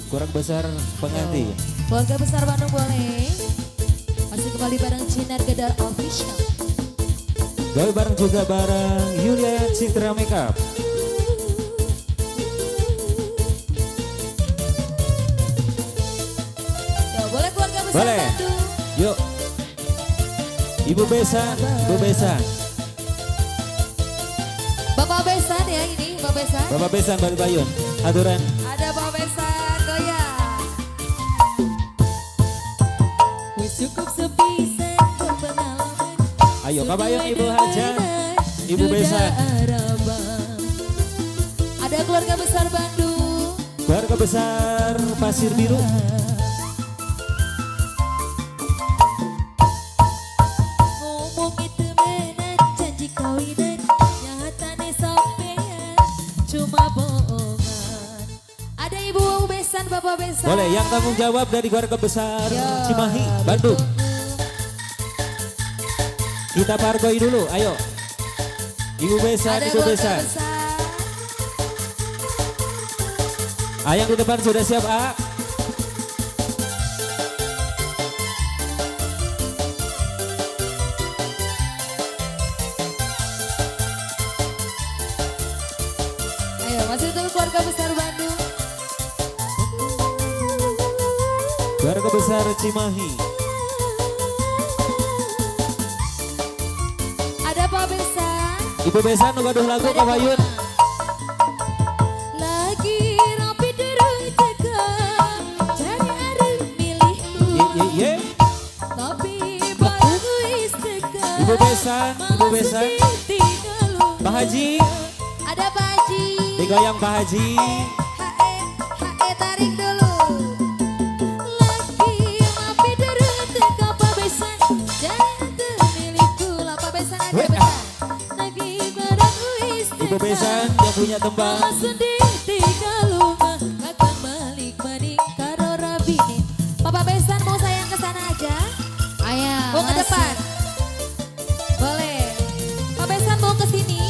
Kurang besar pengantin. Keluarga besar Bandung boleh. Masih kembali bareng Cinar Gedar Official. Gawe bareng juga bareng Yulia Citra Makeup. Yo, boleh keluarga besar Boleh. Bandung. Yuk. Ibu Besan, Ibu Besan. Bapak Besan ya ini, Bapak Besan. Bapak Besan Bali Bayun. Aturan. Ada Bapak Besan, goyang. Wis cukup sepisan pengalaman. Ayo Bapak Bayun, Ibu Hajan, Ibu Besan. Ada keluarga besar Bandung. Keluarga besar Pasir Biru. Ngomong itu menan janji kawinan, nyatane sampean cuma bohongan. Ada Ibu Besan, Bapak Besan. Boleh, yang tanggung jawab dari keluarga besar Yo, Cimahi, Bandung. Kita pargoi dulu, ayo. Ibu Besan, Ada Ibu keluarga Besan. besar. Ayang di depan sudah siap, A. Ayo, masih untuk keluarga besar Bandung. Keluarga besar Cimahi. Ada Pak Besan. Ibu Besan nu gaduh lagu Ada Pak Bayun. Lagi rapi derung teka, cari arep milih Ye ye ye. Tapi barang wis teka. Ibu Besan, Ibu Besan. Pak Haji, Ada Pak Haji. digoyang Pak Haji. HE, HE tarik dulu. Lagi rapi derung teka Pak Besan, jangan milih kula. Pak Besan ada Weh, Besan. Lagi barang wis teka. Ibu Besan yang punya tembang. Bapak Besan mau sayang ke sana aja? Ayah. Mau ke depan? Boleh. Pak Besan mau ke sini?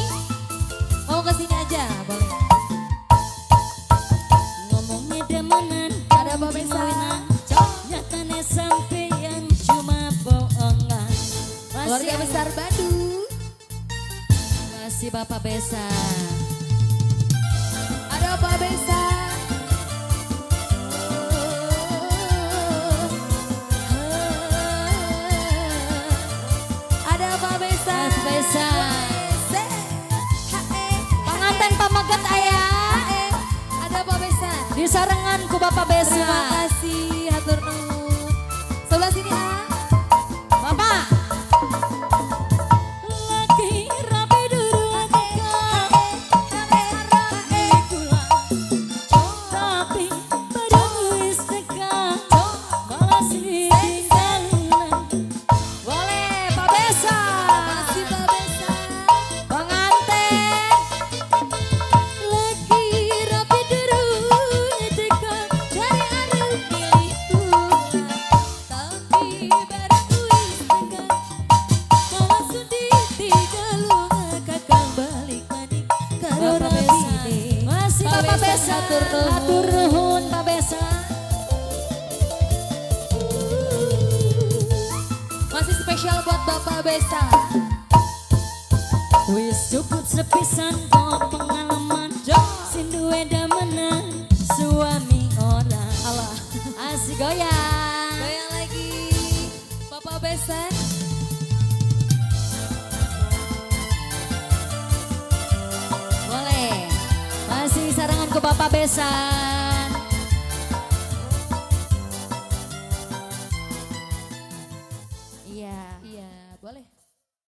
Mau ke sini aja, boleh. Ngomongnya demenan. Ada Pak Besan. Nyatane sampean cuma bohongan. Keluarga besar Bandung. Masih Bapak Besan. Ada Pak Besan. Ada Pak Besan. Mas Besan. Pengantin pameget ayah. Ada Pak Besan. Di sarengan ku Bapak Besan. Terima kasih, hatur nuhun. Sebelah sini ah. Bapak. Lagi rapi durung teka, tapi barang wis teka, malah ditinggal. Boleh Pak Besan. Masih Pak Besan. Pengantin. Lagi rapi durung teka, cari arep milih kula. Tapi barang wis teka, malah ditinggal lunga kakang balik maning karo Bapak Besan. rabine. Masih Pak Bapak Besan, Besan. hatur nuhun. Hatur nuhun Pak Besan. Masih spesial buat Bapak Besan. Wis cukup sepisan kok pengalaman, sing duwe demenan suami ora. Allah. Asik goyang. Goyang lagi. Bapak Besan. Boleh. Masih sarangan ke Bapak Besan.